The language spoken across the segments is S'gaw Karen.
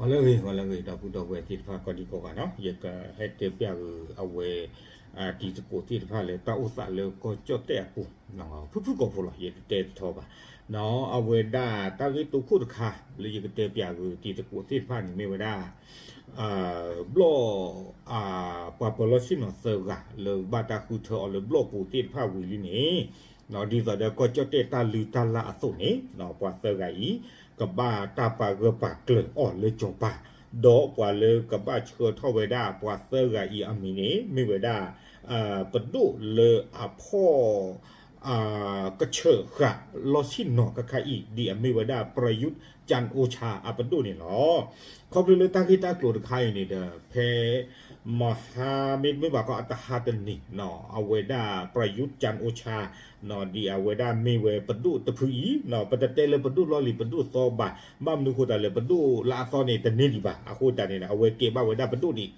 လၢအဂ့ၤ ဂီၤလၢအဂ့ၤ ဒီပုၢ်ဒီဝဲၢ်သ့ၣ်တဖၣ် ကိးဒံကိးဂၤနီၤ, ယကဟဲတဲပျးဂုာ်အဝဲ တံၤသကိးသ့ၣ်တဖၣ်လၢတၢ်အိၣ်သးလၢကီၢ်ကၠီၣ်တဲၣ်အပူၤ ဖုၣ်ဖုၣ်ကိာ်ဖိလီၤ. ယတတဲတထီဘၣ်နီၤ. အဝဲဒၣ်တၢ်ဂ့ၢ်တိခိၣ်တခါ လၢယကတဲပျးဂုာ်တံၤသကိးသ့ၣ်တဖၣ်န့ၣ် မ့ၢ်ဝဲဒၣ် ဘျီၣ် ပှၤပၢၤလီၢ်ဆ့ၣ်နီၤသၢဂၤ လၢဘၣ်တၢ်ဃုထၢအီၤလၢဘျီၣ်ပူၤသ့ၣ်တဖၣ်ဝံၤလံန့ၣ် ဒ်သိးဒီးကီၢ်ကၠီၣ်တဲၣ်တၢ်လုၢ်တၢ်လၢ်အသိးန့ၣ် ပှၤသၢဂၤအံၤ ကဘၣ်တၢ်ပာ်ဂၢၢ်ပာ်ကျၢၤအီၤလၢစီၤပၤ, ဒီးပှၤလၢကဘၣ်ဆှၢထီၣ်ဝဲဒၣ်ပှၤသၢဂၤအံၤအမံၤန့ၣ် မ့ၢ်ဝဲဒၣ် ပဒိၣ်လၢအဖီၣ် ကဆၢၣ်ဃာ်လီၢ်ဆ့ၣ်နီၤခါခါအံၤ ဒ်အမ့ၢ်ဝဲဒၣ် ပရယူး ကၠၣ်အိၣ်ဆါ အပဒိၣ်န့ၣ်လီၤ. ခီဖျိလၢတၢ်ဂ့ၢ်တၢ်ကျိၤတခါအံၤန့ၣ်ဒီး ဖဲ မဟါ မ့တမ့ၢ်ဘၣ်ခီအတဟါတနံၤ အဝဲဒၣ် ပရယူး ကၠၣ်အိၣ်ဆါ ဒ်အဝဲဒၣ်မ့ၢ်ဝဲပဒိၣ်တဖုအံၤ ပတတဲလၢပဒိၣ်လီၢ်လံၤပဒိၣ်သီဘၣ်, ဘၣ်မနုၤဃိသတးလဲၣ် ပဒိၣ်လၢအသီန့ၣ် တန့ၢ်ဒံးဘၣ်. အဃိသတးန့ၣ် အဝဲကဲဘၣ်ဝဲဒၣ်ပဒိၣ်ဒံး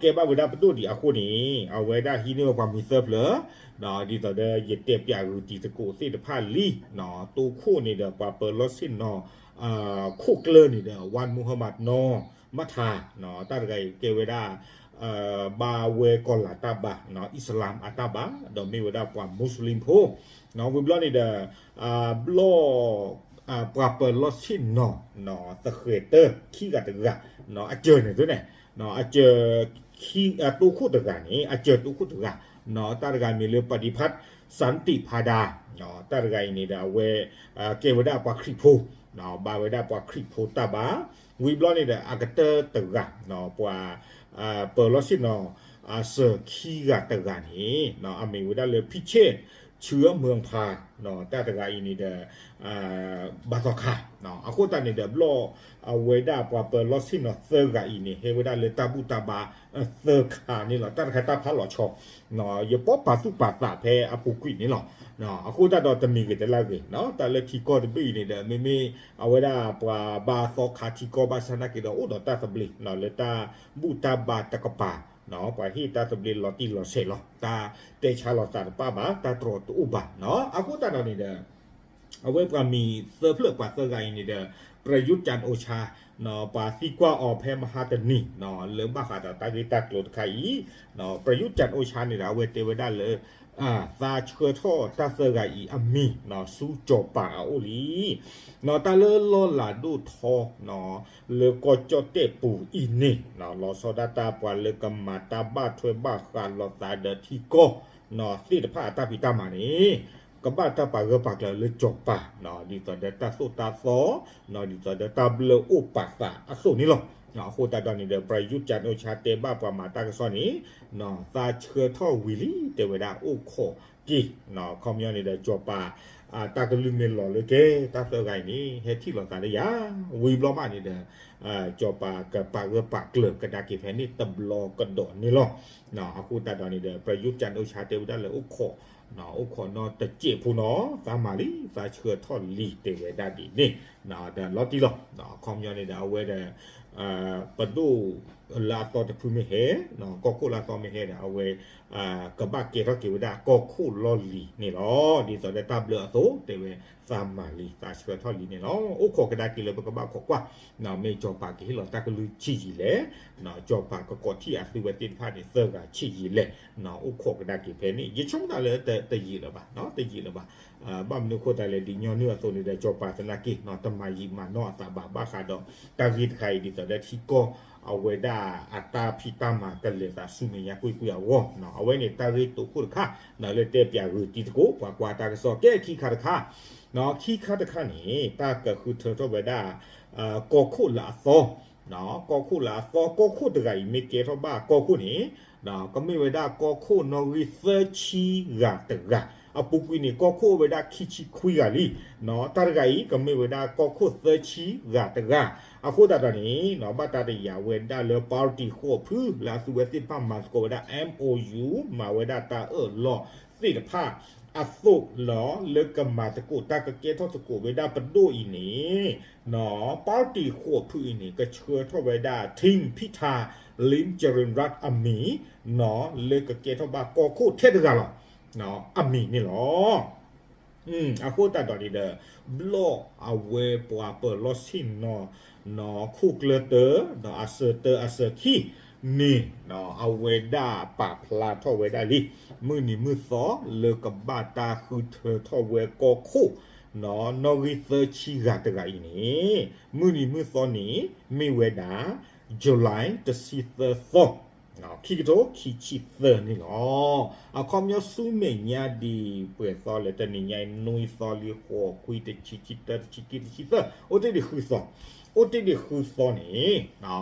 ကဲဘၣ်ဝဲဒၣ်ပဒိၣ်ဒံးအဃိန့ၣ် အဝဲဒၣ်ဟံးန့ၢ်ဝဲပှၤမံၤသၢဖျၢၣ် ဒ်သိးဒီးယတဲပျးဂုာ်တံၤသကိးသ့ၣ်တဖၣ်လံ တိခိၣ်န့ၣ်ဒီး ပှၤပၢၤလီၢ်ဆ့ၣ်နီၤ ခိၣ်ကျၢၢ်န့ၣ်ဒီး ဝါမူဟမးနီၢ် မထါ တၢ်တဂၤအံၤကဲဝဲဒၣ် ဘၣ်ဝဲကီၤလၤတၢ်ဘါ အံၣ်စလၢမ်အတၢ်ဘါ ဒီးမ့ၢ်ဝဲဒၣ်ပှၤမူးစလ့ၣ်ဖိ ဝံၤဘျီန့ၣ်ဒီး ဘျီၣ် ပှၤပၢၤလီၢ်ဆ့ၣ်နီၤ သဃဲၤတၢၢ် ခံဂၤတဂၤ အစၢၤန့ၣ်သုန့ၣ် အစၢၤ တိခိၣ်တဂၤန့ၣ် အစၢၤတိခိၣ်တဂၤ တၢ်တဂၤမ့ၢ်လၢ ပဒံဖး စၣ်တံၣ်ဖးဒါ တၢ်တဂၤအံၤန့ၣ်ဒီး အဝဲ ကဲဝဲဒၣ်ပှၤခရံာ်ဖိ ဘၣ်ဝဲဒၣ်ပှၤခရံာ်ဖိတၢ်ဘါ ဝံၤဘျီန့ၣ်ဒီး အကတၢၢ်တဂၤ ပှၤ ပၢၤလီၢ်ဆ့ၣ်နီၤ အစၢၤခံဂၤတဂၤန့ၣ် အမ့ၢ်ဝဲဒၣ်လၢ ဖံဆ့ၣ် ဆူမၢၢ်ဖး တၢ်တဂၤအံၤန့ၣ်ဒီး ဘၣ်သီခါ အဃိသတးန့ၣ်ဒီး ဘျီၣ် အဝဲဒၣ်ပှၤပၢၤလီၢ်ဆ့ၣ်နီၤသၢဂၤအံၤန့ၣ် ဟဲဝဲဒၣ်လၢတၢ်ဘူၣ်တၢ်ဘါ သၢခါန့ၣ်လီၤ. တၢ်တခါတၢ်ဖးလီၤဆီ ယပိာ်ပာ်သူၣ်ပာ်သးဖဲအပူၤကွံာ်န့ၣ်လီၤ. အဃိသတးဒီးတမံၤဂ့ၤတလၢဂ့ၤ တၢ်လၢထံကီၢ်တဘ့ၣ်အံၤန့ၣ်ဒီး မ့မ့ၢ်အဝဲဒၣ်ပှၤဘါသီခါထံကီၢ်ဘၣ်ဆၣ်နာ်က့ဒီး အိၣ်ဒီးတၢ်သဘျ့ လၢတၢ်ဘူၣ်တၢ်ဘါတကပၤ ပှၤဟ့ၣ်တၢ်သဘျ့လီၤတံၢ်လီၤဆဲးလီၤ. တၢ်တဲဆါလီၤသးတပၣ်ဘၣ် တၢ်တြီတအိၣ်ဘၣ်. အဃိသတးဒီးန့ၣ်ဒီး အဝဲပှၤမံၤသၢဖျၢၣ်ပှၤသၢဂၤအံၤန့ၣ်ဒီး ပရယူး ကၠၣ်အိၣ်ဆါ ပှၤသံကွၢ်အီၤဖဲမဟါတနံၤ လၢဘၣ်ဃးဒီးတၢ်ဂ့ၢ်တၢ်ကျိၤတခါအံၤ ပရယူး ကၠၣ်အိၣ်ဆါန့ၣ်ဒီး အဝဲတဲဝဲဒၣ်လၢ သးဆှၢထီၣ်တၢ်သၢဂၤအံၤအမံၤ ဆူစီၤပၤအအိၣ်လံ. တၢ်လၢလီၢ်လၤဒိၣ်ထီ လၢကီၢ်ကၠီၣ်တဲၣ်ပူၤအံၤန့ၣ် လီၤဆီဒၣ်တၢ်ပှၤလၢကမၤတၢ်ဘၣ်ထွဲဘၣ်ဃးလိာ်သးဒီးထံကီၢ် သ့ၣ်တဖၣ်အတၢ်ဖံးတၢ်မၤန့ၣ် ကဘၣ်တၢ်ပာ်ဂၢၢ်ပာ်ကျၢၤလၢစီၤပၤ ဒ်သိးဒီးတၢ်သိၣ်တၢ်သီ ဒ်သိးဒီးတၢ်ဘျၢအိၣ်ပာ်သးအသိးန့ၣ်လီၤ. အဃိသတးဒီးန့ၣ်ဒီး ပရယူး ကၠၣ်အိၣ်ဆါ တဲဘၣ်ပှၤမၤတၢ်ကစီၣ်န့ၣ် သးဆှၢထီၣ်ဝံၤလံ တဲဝဲဒၣ်အိၣ်ခိးက့ၤ ခီပညီန့ၣ်ဒီး စီၤပၤ တၢ်ကလုၢ်မ့ၢ်လီၤလၢကဲ တၢ်သၢဂၤအံၤန့ၣ် ဟဲထံၣ်လိာ်သးလၢယၤ ဝံၤဘျီမးန့ၣ်ဒီး စီၤပၤကပာ်ဂၢၢ်ပာ်ကျၢၤကဒါက့ၤဖဲန့ၣ်တဘျီကဒီးန့ၣ်လီၤ. အဃိသတးဒီးန့ၣ်ဒီး ပရယူး ကၠၣ်အိၣ်ဆါ တဲဝဲဒၣ်လၢအိၣ်ခိး အိၣ်ခိးနီတစဲးဖိနီၤ သးမၤလံ သးဆှၢထီၣ်လံ တဲဝဲဒၣ်ဒ်န့ၣ် ဒီးလီၤတံၢ်လီၤ. ခီပညီန့ၣ်ဒီး အဝဲဒီး ပဒိၣ်လၢအသီတဖုမ့ၢ်ဟဲ ကီၢ်ခိၣ်လၢအသီမ့ၢ်ဟဲဒီး အဝဲ ကဘၣ်ကဲထီၣ်က့ၤဝဲဒၣ်ကီၢ်ခိၣ်လီၢ်လံၤန့ၣ်လီၤ. ဒ်သိးဒီးတၢ်ဘျၢအသိး တဲဝဲ သးမၤလံ သးဆှၢထီၣ်လံန့ၣ်လီၤ. အိၣ်ခိးကဒါက့ၤလၢပကဘၣ်ခိးကွၢ် မ့ၢ်စီၤပၤကဟ့ၣ်လီၤတၢ်ကလုၢ်ဆံးယံာ်လဲၣ် စီၤပၤကကိးထီၣ်အသုဝဲသ့ၣ်တဖၣ်န့ၣ် သၢဂၤဆံးယံာ်လဲၣ် အိၣ်ခိးကဒါက့ၤဖဲန့ၣ် ယဆိကမိၣ်တၢ်လၢတယံာ်လၢၤဘၣ် တယံာ်လၢၤဘၣ်. ဘၣ်မနုၤအဃိသတးလဲၣ် ဒ်ညီနုၢ်အသိးန့ၣ်ဒီး စီၤပၤသနာ်က့ တမၤယံာ်မၤနီၢ်အသးဘၣ် ဘၣ်ဃးဒီးတၢ်ဂ့ၢ်တခါအံၤ ဒ်သိးဒီးထံကီၢ်အဝဲဒၣ်အတၢ်ဖံးတၢ်မၤကလဲၤသးဆူမဲာ်ညါကွ့ၢ်ကွ့ၢ်အဂီၢ် အဝဲန့ၣ်တၢ်ဂ့ၢ်တိခိၣ်တခါ လၢတဲပၠးဂုာ်တံၤသကိး ပှၤကွၢ်တၢ်ကစီၣ် ကဲခံခါတခါ ခံခါတခါန့ၣ် တၢ်ကဃုထၢထီၣ်ဝဲဒၣ် ကီၢ်ခိၣ်လၢအသီ ကီၢ်ခိၣ်လၢအသီ ကီၢ်ခိၣ်တဂၤအံၤမ့ၢ်ကဲထီၣ်ဘၣ်ကီၢ်ခိၣ်န့ၣ် ကမ့ၢ်ဝဲဒၣ်ကီၢ်ခိၣ်နီၣ်ဂံၢ်သၢဆံဂၤတဂၤ အပူၤကွံာ်န့ၣ် ကီၢ်ခိၣ်အိၣ်ဝဲဒၣ်ခံဆံခွံဂၤလံ တၢ်တဂၤအံၤ ကမ့ၢ်ဝဲဒၣ်ကီၢ်ခိၣ်သၢဆံဂၤတဂၤ အဃိသတးဒီးန့ၣ် ဘၣ်တၢ်တယာ်ဝဲဒၣ်လၢ party ဃိးဖု လၢအသုဝဲသ့ၣ်တဖၣ်မၤသကိးဝဲဒၣ် MOU မၤဝဲဒၣ်တၢ်အၢၣ်လီၤသ့ၣ်တဖၣ်အသိးလီၤ လၢကမၤသကိးတၢ်ကကဲထီၣ်သကိးဝဲဒၣ်ပဒိၣ်အံၤန့ၣ် party ဃိးဖုအံၤန့ၣ် ကဆှၢထီၣ်ဝဲဒၣ် Ting Phichar Limjaroenrat အမံၤ လၢကကဲထီၣ်ဘၣ်ကီၢ်ခိၣ်ထဲတဂၤလီၤ အမံၤန့ၣ်လီၤ. အဃိသတးဒီးန့ၣ်ဒီး ဘျီၣ်အဝဲပှၤပၢၤလီၢ်ဆ့ၣ်နီၤ ခိၣ်ကျၢၢ်တၢ ဒီးအစၢၤတၢ အစၢၤခံန့ၣ် အဝဲဒၣ်ပာ်ဖျါထီၣ်ဝဲဒၣ်လံ မုၢ်နံၤမုၢ်သီလၢကဘၣ်တၢ်ဃုထၢထီၣ်ဝဲကီၢ်ခိၣ် နီၣ်ဂံၢ်သၢဆံဂၤတဂၤအံၤန့ၣ် မုၢ်နံၤမုၢ်သီန့ၣ် မ့ၢ်ဝဲဒၣ် July တဆံသၢသီ ခံကထိခံဆံသၢန့ၣ်လီၤ. အခီပညီဆူမဲာ်ညါဒံးပှဲၤသီလဲၣ် တနံၤညါအံၤ နွံသီလံ ဃိး ခွံ တဆံ ခံဆံတၢ တဆံခံ တဆံသၢ အိၣ်တ့ၢ်ဒံးဃုသီ အိၣ်တ့ၢ်ဒံးဃုသီန့ၣ်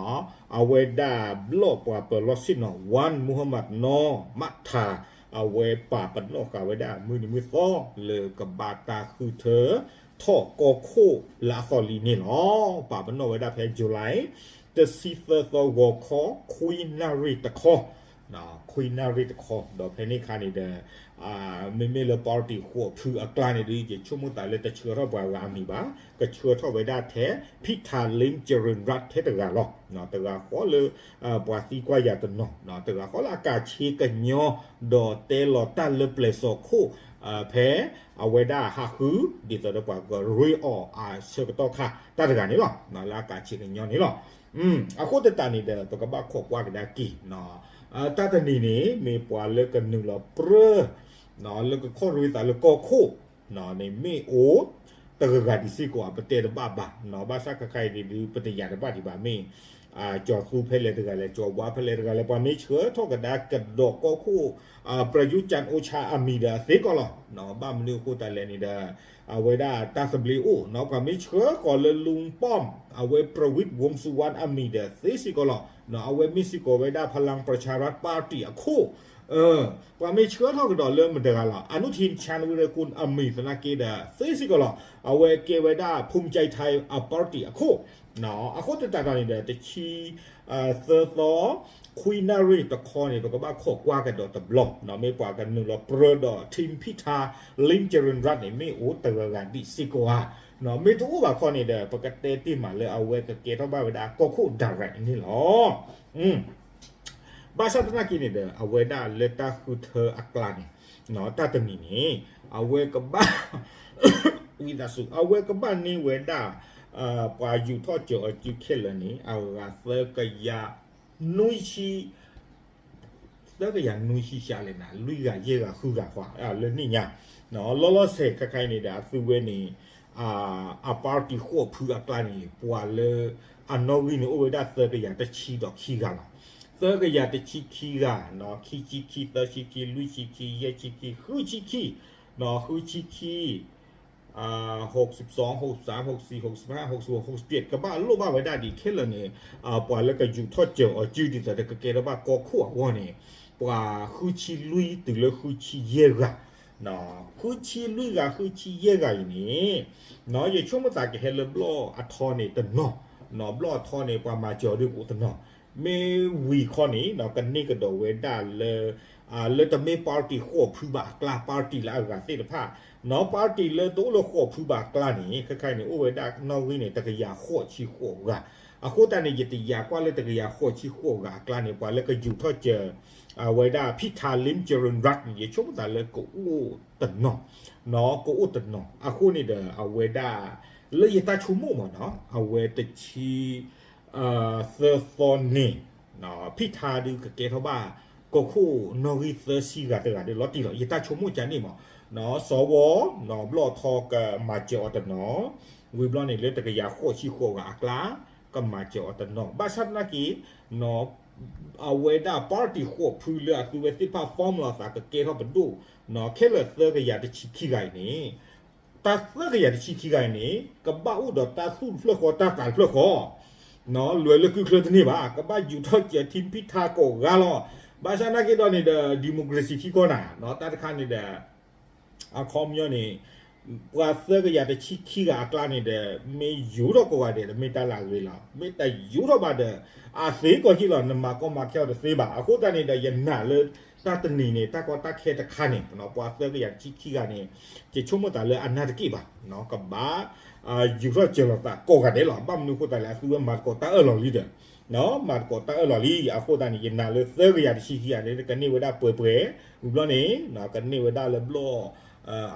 အဝဲဒၣ်ဘျီၣ်ပှၤပၢၤလီၢ်ဆ့ၣ်နီၤ Wan Muhammad Noor Matha အဝဲပာ်ပနီၣ်ဃာ်ဝဲဒၣ်မုၢ်နံၤမုၢ်သီလၢကဘၣ်တၢ်ဃုထၢထီၣ်ကီၢ်ခိၣ်လၢအသီလံန့ၣ်လီၤ. ပာ်ပနီၣ်ဝဲဒၣ်ဖဲ July တဆံသၢသီဂီၤခီ ခွံနၣ်ရံၣ်တခီ ခွံနၣ်ရံၣ်တခီ ဒီးဖဲန့ၣ်အခါန့ၣ်ဒီး မ့မ့ၢ်လၢ party ဃိးဖုအကျါန့ၣ်ဒီး ယဆိကမိၣ်သးလၢတဆှၢထီၣ်ပှၤဂၤအမံၤဘၣ်, ကဆှၢထီၣ်ဝဲဒၣ်ထဲ ဖံထၣ်လ့ကရ့ၣ်ရၣ်ထဲတဂၤလီၤ. တဂၤဃီလၢ ပှၤသံကွၢ်ယၤတနီၤ, တဂၤဃီလၢအကးဆ့ကညီ ဒီးတဲလီၤတၢ်လၢပျဲၢ်စီၣ်ခိၣ် ဖဲ အဝဲဒၣ်ဟးဃု ဒ်သိးဒီးပှၤကရ့အီၣ်အဆၢကတီၢ်ခါတၢ်တဂၤန့ၣ်လီၤ. လၢအကးဆ့ကညီန့ၣ်လီၤ. အဃိသတးန့ၣ်ဒီး ပကဘၣ်ခိးကွၢ်ကဒါက့ၤ တၢ်တနံၤန့ၣ် မ့ၢ်ပှၤလၢကနုာ်လီၤပြၢ လၢကခီၣ်ရ့သးလၢကီၢ်ခိၣ် န့ၣ်မ့ၢ်အိၣ်တဂၤဂၤဒံးစ့ၢ်ကီးဧါ ပတဲတဘၣ်ဘၣ်, ဘၣ်ဆၣ်ခဲခါအံၤဒုး ပတယာ်တဘၣ်ဒံးဘၣ် မ့ၢ် ကၠီၤသူဖဲလဲၣ်တဂၤလဲၣ် ကၠီၤဝါဖဲလဲၣ်တဂၤလဲၣ် ပှၤမ့ၢ်ဆှၢထီၣ်ကဒါကဒီးကီၢ်ခိၣ် ပရယူးကၠၣ်အိၣ်ဆါအမံၤဒီးသ့ကီးလီၤ. ဘၣ်မနုၤအဃိသတးလဲၣ်န့ၣ်ဒီး အဝဲဒၣ်တၢ်သဘျ့အိၣ် ပှၤမ့ၢ်ဆှၢဃီၤလၢ လူင်ပွမ် အဝဲ ပြဝံး ဝူင်းစူဝါ အမံၤဒီးသ့စ့ၢ်ကီးလီၤ. အဝဲမ့ၢ်စ့ၢ်ကီးဝဲဒၣ် ဖလၣ် ပြၣ်ဆၣ်ရၣ် party အခိၣ် ပှၤမ့ၢ်ဆှၢထီၣ်ကဒီးလၢမတၤတဂၤလီၤ အနုထံၣ် ချၣ်ဝံးရကူၣ် အမံၤသနာ်က့ဒီးသ့စ့ၢ်ကီးလီၤ. အဝဲကဲဝဲဒၣ် ภูมิใจไทย အ party အခိၣ် အဃိသတးဒီးန့ၣ်ဒီး တဆံသၢသီ ခွံနၣ်ရံၣ်တခီန့ၣ် ပကဘၣ်ခိးကွၢ်ကဒီးတဘျီ မ့ၢ်ပှၤကနုာ်လီၤပြၢဒီး ထံၣ် ဖံထၣ်လ့ ကရ့ၣ်ရၣ်န့ၣ် မ့ၢ်အိၣ်တဂၤဂၤဒံးစ့ၢ်ကီးဧါ. မ့ၢ်တအိၣ်ဘၣ်ခီန့ၣ်ဒီး ပကတဲတ့ၢ်မးလၢအဝဲကကဲထီၣ်ဘၣ်ဝဲဒၣ်ကီၢ်ခိၣ် direct န့ၣ်လီၤ. ဘၣ်ဆၣ်သနာ်က့န့ၣ်ဒီး အဝဲဒၣ်လၢတၢ်ဃုထၢအကျါန့ၣ် တၢ်တနံၤန့ၣ် အဝဲကဘၣ် ဝံသးစူၤ အဝဲကဘၣ်န့ၢ်ဝဲဒၣ် ပှၤယူာ်ထီၣ်စၢၤအီၤစုခဲလၢာ်န့ၣ် အဂၤသၢကယၤနွံဆံ သၢကယၤနွံဆံ ရှးလဲၣ်နၤ လွံၢ်ဂၤယဲၢ်ဂၤဃုဂၤဃီ လၢန့ၣ်ညါ လီၤလီၤဆဲးခဲခါအံၤန့ၣ်ဒီး အသုဝဲန့ၣ် အ party ဃိးဖုအကျါန့ၣ် ပှၤလၢအနီၣ်ဂံၢ်န့ၣ် အိၣ်ဝဲဒၣ်သၢကယၤတဆံဒီးခံဂၤလီၤ. သၢကယၤတဆံခံဂၤ ခံဆံခံ သၢဆံခံ လွံၢ်ဆံခံ ယဲၢ်ဆံခံ ဃုဆံခံ ဃုဆံခံ ဟိးစံ ဟိးစံ ဟိးစံ ဟိးစံ ဟိးစံ ဟိးစံ ဟိးစံ ကဘၣ်လိၣ်ဘၣ်ဝဲဒၣ်ဒ်ခဲလၢာ်န့ၣ် ပှၤလၢကယူာ်ထီၣ်စၢၤအီၤစုဒ်သိးဒီးကကဲထီၣ်ဘၣ်ကီၢ်ခိၣ်အဂီၢ်န့ၣ် ပှၤဃုဆံလွံၢ်တုၤလၢဃုဆံယဲၢ်ဂၤ ဃုဆံလွံၢ်ဂၤ ဃုဆံယဲၢ်ဂၤအံၤန့ၣ် ယဆိကမိၣ်သးကဟဲလၢဘျီၣ်အထီန့ၣ်တနီၤ ဘျီၣ်အထီန့ၣ် ပှၤမၤစၢၤအီၤဒုးကအိၣ်တနီၤ မ့ၢ်ဝံၤခီန့ၣ် ကန့ၢ်ကဒီးဝဲဒၣ်လၢ လၢတမ့ၢ် party ဃိးဖုဘၣ်အကျါ party လၢအဂၤသ့ၣ်တဖၣ် နီၢ် party လၢတအိၣ်လၢဃိးဖုဘၣ်အကျါန့ၣ် ခဲခါအံၤန့ၣ် အိၣ်ဝဲဒၣ်နီၣ်ဂံၢ်န့ၣ် တကယၤဃိးဆံဃိးဂၤ အဃိသတးန့ၣ် ယတယာ်ကွၢ်လၢတကယၤဃိးဆံဃိးဂၤအကျါန့ၣ် ပှၤလၢကယူာ်ထီၣ်စၢၤ အဝဲဒၣ် ဖံထၣ်လ့ ကရ့ၣ်ရၣ်န့ၣ် ယဆိကမိၣ်သးလၢကအိၣ်တနီၤ ကအိၣ်တနီၤ အဃိန့ၣ်ဒီး အဝဲဒၣ် လၢယတၢ်ဆိကမိၣ်မးနီၢ် အဝဲတဆံ သၢသီန့ၣ် ဖံထၣ်ဒုးကကဲထီၣ်ဘၣ် ကီၢ်ခိၣ်နီၣ်ဂံၢ်သၢဆံဂၤတဂၤဒီးလီၤတံၢ်လီၤ ယတၢ်ဆိကမိၣ်ကန့ၣ်မး စဝ ဘျီၣ်ထီကမၤစၢၤအီၤတနီၤ ဝံၤဘျီန့ၣ် လၢတကယၤဃိးဆံဃိးဂၤအကျါ ကမၤစၢၤအီၤတနီၤ ဘၣ်ဆၣ်သနာ်က့ အဝဲဒၣ် party ဃိးဖုလၢအသုဝဲသ့ၣ်တဖၣ် form လီၤသးကကဲထီၣ်ပဒိၣ် ခဲလၢာ်သၢကယၤတဆံခံဂၤအံၤန့ၣ် တၢ်သၢကယၤတဆံခံဂၤအံၤန့ၣ် ကဘၣ်အိၣ်ဒီးတၢ်သူၣ်တဖျၢၣ်ဃီတၢ်သးတဖျၢၣ်ဃီ လွဲၤလၢကုချၢတန့ၢ်ဘၣ် ကဘၣ်ယူာ်ထီၣ်စၢၤထံဖံထၣ်ကိးဂၤလီၤ. ဘၣ်ဆၣ်သနာ်က့ဒီးန့ၣ်ဒီး democracy ထံကီၢ်နၤ တၢ်တခါန့ၣ်ဒီး အခီပညီန့ၣ် ပှၤသၢကယၤတဆံခံဂၤအကျါန့ၣ်ဒီး မ့ၢ်ယူာ်ထီၣ်ကိးဂၤဒဲးဒီး မ့ၢ်တၢ်လၢအဂ့ၤလီၤ. မ့ၢ်တယူာ်ထီၣ်ဘၣ်ဒီး အသ့ကီၢ်ဟံၣ်လီၤ နမၤကီမၤခဲအီၤတသ့ဘၣ်. အဃိသတးန့ၣ်ဒီး ယနာ်လၢတၢ်တနံၤန့ၣ် တၢ်ကီတၢ်ခဲတခါန့ၣ် ပှၤသၢကယၤတဆံခံဂၤန့ၣ် ယဆိကမိၣ်သးလၢအနၢ်တက့ၢ်ဘၣ် ကဘၣ် ယူာ်ထီၣ်စၢၤလီၤသးကိးဂၤဒဲးလီၤ. ဘၣ်မနုၤအဃိသတးလဲၣ် အသုဝဲမၤသကိးတၢ်အၢၣ်လီၤလံဒီး မၤသကိးတၢ်အၢၣ်လီၤလံ. အဃိသတးန့ၣ် ယနာ်လၢသၢကယၤတဆံခံဂၤန့ၣ် ကန့ၢ်ဝဲဒၣ်ပှဲၤပှဲၤ ဝံၤဘျီန့ၣ် ကန့ၢ်ဝဲဒၣ်လၢဘျီၣ်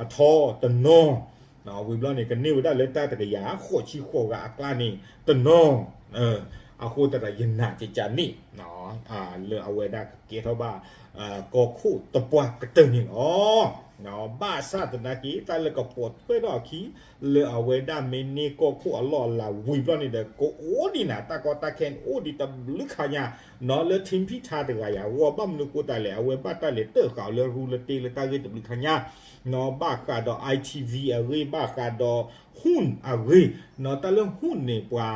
အထီတနီၤ ဝံၤဘျီန့ၣ် ကန့ၢ်ဝဲဒၣ်လၢတၢ်တကယၤဃိးဆံဃိးဂၤအကျါန့ၣ်တနီၤ, အဃိသတးဒီးယနာ်ကကန့ၣ် လၢအဝဲဒၣ်ကကဲထီၣ်ဘၣ် ကီၢ်ခိၣ်သပှၢ်ကတၢၢ်န့ၣ်လီၤ. ဘၣ်ဆၣ်သနာ်က့ တၢ်လၢကပိာ်ထွဲထီၣ်အခံ လၢအဝဲဒၣ်မ့ၢ်န့ၢ်ကီၢ်ခိၣ်အလီၢ်အလၤဝံၤဘျီန့ၣ်ဒီး ကအိၣ်ဒံးနၤ တၢ်ကီတၢ်ခဲန့ၣ် အိၣ်ဒံးတဘျုးခါညါ နီၢ် လၢ Team Peter တဂၤယၤအဂီၢ် ဘၣ်မနုၤဃိသတးလဲၣ် အဝဲဘၣ်တၢ်လဲၤတၢၣ်ဃာ်အီၤလၢရူလၢတ့လၢတၢ်ဂ့ၢ်တဘျုးခါညါ, နီၢ် ဘၣ်ဃးဒီး I T V အဂ့ၢ် ဘၣ်ဃးဒီး Hun အဂ့ၢ်, နီၢ် တၢ်လၢ Hun န့ၣ် ပှၤ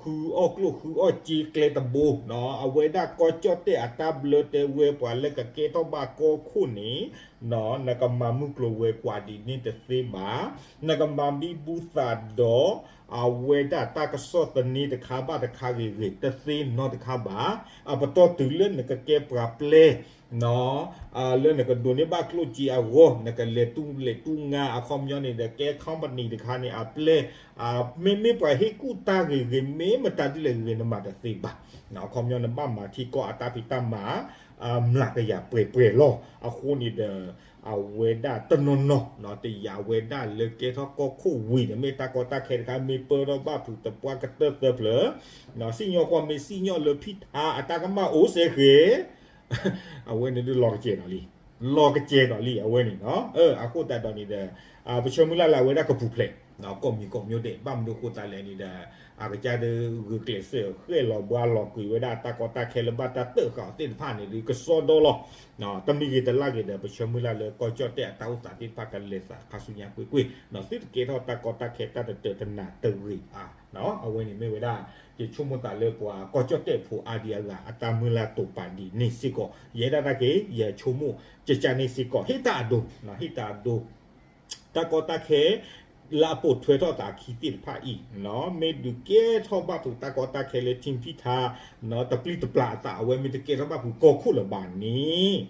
ဃုအီၣ်ကျိၣ်ဃုအီၣ်စ့ကျဲတဘိ, နီၢ် အဝဲဒၣ်ကီၢ်ကၠီၣ်တဲၣ်အတၢ်ဘျၢတဲဝဲ ပှၤလၢကကဲထီၣ်ဘၣ်ကီၢ်ခိၣ်န့ၣ် နီၢ် နကမၤမုၢ်ကျိၤဝဲၤကွာ်ဒ်န့ၣ်တသ့ဘၣ်, နကမၤဘံဘူသးဒီး အဝဲဒၣ်တၢ်ကစီၣ်သန့တခါဘၣ်တခါဂ့ၤဂ့ၤ တသ့နီတခါဘၣ်, အပတီၢ်တုၤလၢနကကဲပှၤပျဲ နီၢ် လၢနကဒိးန့ၢ်ဘၣ်ကျိၣ်စ့အဂီၢ် နကလဲၤတူၢ်လဲၤတူၢ်ငါ အခီပညီန့ၣ်ဒီး ကဲ company တခါန့ၣ် အပျဲ မ့မ့ၢ်ပှၤဟ့ၣ်ကူၣ်တၢ်ဂ့ၤဂ့ၤ မ့ၢ်မတၤဒ်လဲၣ်ဂ့ၤဂ့ၤ နမၤတသ့ဘၣ်, အခီပညီနဘၣ်မၤထံကီၢ်အတၢ်ဖံးတၢ်မၤ မျးကယၤပှဲၤပှဲၤလီၤ. အဃိန့ၣ်ဒီး အဝဲဒၣ်တနီၤနီၤ နီၢ် တယာ်ဝဲဒၣ်လၢကဲထီၣ်ကီၢ်ခိၣ်ဝံၤန့ၣ် မ့ၢ်တၢ်ကီတၢ်ခဲတခါ မ့ၢ်ပၢထီၣ်ဘၣ်ဖုးသပှၢ်ကတၢၢ်သၢဖျၢၣ်, နီၢ် စံၣ်ညီၣ်ကွီၢ်မ့ၢ်စံၣ်ညီၣ်လၢ Peter အတၢ်ကမၣ်အိၣ်စဲဃဲၤ အဝဲန့ၣ်ဒုးလီၤကစဲၤဒီးလံ, လီၤကစဲၤဒီးလံ အဝဲန့ၣ်, အဃိသတးဒီးန့ၣ်ဒီး ပဆၢမုၢ်လၢ်လၢအဝဲဒၣ်ကပူၤဖျဲး ကိးမံၤကိးမံၤဒဲး ဘၣ်မနုၤဃိသတးလဲၣ်န့ၣ်ဒီး အကစၢ်ဒုးဂုာ်ကျဲးစၢးဃဲၣ်လီၤဘှါလီၤကွံာ်ဝဲဒၣ်တၢ်ကီတၢ်ခဲလၢဘၣ်တၢ်တၢၣ်ဃာ်အီၤသ့ၣ်တဖၣ်န့ၣ်ဒုး ကစီဒီလီၤ. တမံၤဂ့ၤတလၢ်ဂ့ၤဒီး ပဆၢမုၢ်လၢ်လၢကီၢ်ကၠီၣ်တဲၣ်အတၢ်အိၣ်သးသ့ၣ်တဖၣ်ကလဲၤသးခါဆူညါကွ့ၢ်ကွ့ၢ်, သုတကဲထီၣ်တၢ်ကီတၢ်ခဲတၢ်တတၢာ်တနၤတဂ့ၤဧါ. အဝဲန့ၣ်မ့ၢ်ဝဲဒၣ် ယဆိကမိၣ်သးလၢပှၤကီၢ်ကၠီၣ်တဲၣ်ဖိအါဒံအါဂၤ အတၢ်မုၢ်လၢ်တိာ်ပာ်ဒ်န့ၣ်စ့ၢ်ကီး, ယဲဒၣ်တၢ်က့ၤ ယဆိကမိၣ် ကကန့ၣ်စ့ၢ်ကီး ဟ့ၣ်တၢ်အဒိ, ဟ့ၣ်တၢ်အဒိ တၢ်ကီတၢ်ခဲ လၢအပိာ်ထွဲထီၣ်သးအခံသ့ၣ်တဖၣ်အံၤ, မ့ၢ်ဒုးကဲထီၣ်ဘၣ်ဖုးတၢ်ကီတၢ်ခဲလၢ Team Peter တပျံၤတပျၢ်အသး အဝဲမ့ၢ်တကဲထီၣ်ဘၣ်ဖုးကီၢ်ခိၣ်လၢၤဘၣ်န့ၣ်,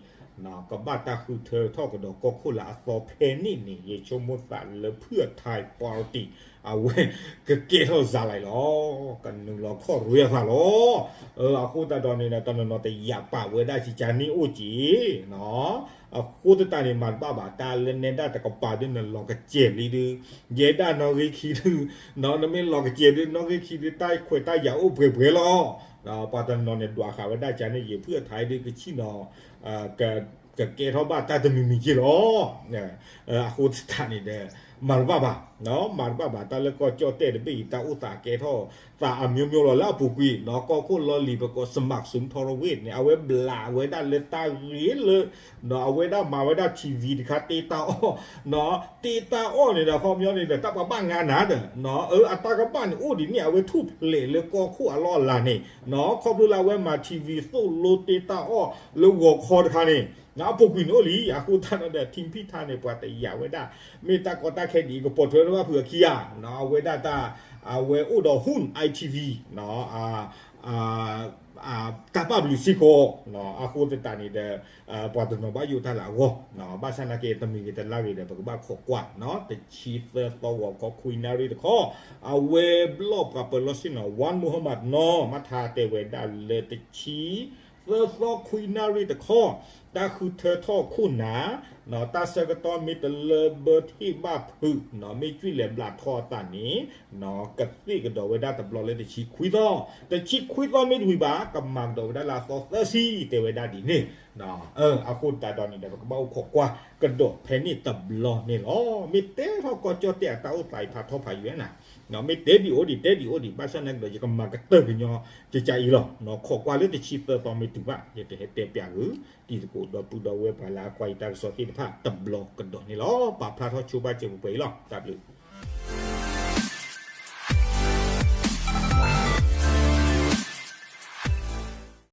ကဘၣ်တၢ်ဃုထၢထီၣ်ကဒီးကီၢ်ခိၣ်လၢအသီဖဲန့ၣ်န့ၣ် ယဆိကမိၣ်သးလၢ ဖုၣ်အထါ party အဝဲကကဲထီၣ်စါလီၤလီၤ. ကနုာ်လီၤခီၣ်ရ့အသးလီၤ. အဃိသတးဒီးန့ၣ်ဒီး တနီၤနီၤတယာ်ပာ်ဝဲဒၣ်ကကန့ၣ်အိၣ်က့ၤ အဃိသတးန့ၣ် မၤတဘၣ်ဘၣ် တၢ်လၢနဲဒၣ်တကပၤဒုးနလီၤကစဲၤလံဒုး, ယဲဒၣ်နီၣ်ဂံၢ်ခံဒုး, နမ့ၢ်လီၤကစဲၤဒုး နီၣ်ဂံၢ်ခံဒုး တၢ်ခွဲးတၢ်ယာ်အိၣ်ပှဲၤပှဲၤလီၤ. ပှၤတနီၤနီၤန့ၣ် ဒွးဃာ်ဝဲဒၣ်ကန့ၣ် ယဖုၣ်အထါဒုးကဆံၣ်နီၤ ကကဲထီၣ်ဘၣ်တၢ်တမံၤမံၤက့လီၤ. အဃိသတးန့ၣ်ဒီး မၤတဘၣ်ဘၣ်, မၤတဘၣ်ဘၣ် တၢ်လၢကီၢ်ကၠီၣ်တဲၣ်တဘ့ၣ်အံၤ တၢ်အိၣ်သးကဲထီၣ်သးအမျိုးမျိုးလီၤ လၢအပူၤကွံာ် နီၢ် ကီၢ်ခိၣ်လီၢ်လံၤပကိး စမးစုထီရဝ့ၣ်န့ၣ် အဝဲဘျးဝဲဒၣ်လၢတၢ်ဂ့ၢ်လၢ နီၢ် အဝဲဒၣ်မၤဝဲဒၣ် ထံၣ်ဝံၤ တခါတ့တၢ်အီၣ်, နီၢ် တ့တၢ်အီၣ်န့ၣ်ဒီး အခီပညီန့ၣ်ဒီး တၢ်ပှၤဘၣ်ငါနၤဒီး နီၢ် အတၢ်ကဘၣ်န့ၣ်အိၣ်ဒ်န့ၣ် အဝဲထူၣ်ဖျဲးလၢကီၢ်ခိၣ်အလီၢ်အလၤန့ၣ် နီၢ် ခီဖျိလၢအဝဲမၤ ထံၣ်ဝံၤ သိၣ်လိတ့တၢ်အီၣ် လၢဂီၤခီတခါန့ၣ် နီၢ် အပူၤကွံာ်န့ၣ်အိၣ်လံ. အဃိသတးဒီး ထံၣ်ဝံၤ ထံၣ်ဝံၤ န့ၣ် ပှၤတယာ်ဝဲဒၣ် မ့ၢ်တၢ်ကီတၢ်ခဲဒ်အံၤ ကပိာ်ထွဲထီၣ်ဘၣ်ဖုးအခံဧါ, နီၢ် အဝဲဒၣ်တၢ် အဝဲအိၣ်ဒီး Hun I T V, နီၢ် တၢ်ပာ်ဘျုးစ့ၢ်ကီး, နီၢ် အဃိသတးန့ၣ်ဒီး ပှၤတနီၤဘၣ်ယိၣ်တၢ်လၢအဂီၢ်, နီၢ် ဘၣ်ဆၣ်နာ်က့ တမံၤဂ့ၤတလါဂ့ၤဒီး ပကဘၣ်ခိးကွၢ်, နီၢ် တဆံသၢသီဂီၤခီ ခွံနၣ်ရံၣ်တခီ, အဝဲဘျီၣ်ပှၤပၢၤလီၢ်ဆ့ၣ်နီၤ Wan Muhammad နီၢ် မၤထါတဲဝဲဒၣ်လၢတဆံ သၢသီခွံနၣ်ရံၣ်တခီ, တၢ်ဃုထၢထီၣ်ခိၣ်နၢ်, နီၢ် တၢ်ဆၢကတီၢ်မ့ၢ်တလၢဘၢထံၣ်ဘၣ်ဖုး, နီၢ် မ့ၢ်ကွံာ်လဲၤဘျးထီအသးန့ၣ်, နီၢ် ကသ့ၣ်ကဒီးဝဲဒၣ်တဘျီလၢတဆံခွံသီ, တဆံခွံသီမ့ၢ်တဝံၤဘၣ် ကမၤကဒီးဝဲဒၣ်လၢအသီသၢဆံ တဲဝဲဒၣ်ဒ်န့ၣ်, နီၢ် အဃိသတးဒီးန့ၣ်ဒီး ပကဘၣ်အိၣ်ခိးကွၢ်ကဒီးဖဲန့ၣ်တဘျီန့ၣ်လီၤ. မ့ၢ်တဲထီၣ်ကီၢ်ကၠီၣ်တဲၣ်အတၢ်အိၣ်သးအံၤဖးထီဖးယွဲၢ်နၤ, နီၢ် မ့ၢ်တဲဒ်အိၣ်ဒံး တဲဒ်အိၣ်ဒံး ဘၣ်ဆၣ်နာ်က့ဒီး ယကမၤကတၢၢ်ကညီကကါအံၤလီၤ. နီၢ် ခိးကွၢ်လၢတဆံသၢသီမ့ၢ်တုၤဘၣ် ယကဟဲတဲပျးဂုာ် တံၤသကိးဒီပုၢ်ဒီဝဲၢ်ပှၤလၢအကွၢ်ယတၢ်ကစီၣ်သ့ၣ်တဖၣ်တဘျီကဒီးန့ၣ်လီၤ. ပာ်ဖျါထီၣ်ဆိဘၣ်စၢၤပှဲၤပှဲၤအံၤလီၤ. တၢ်ဘျုး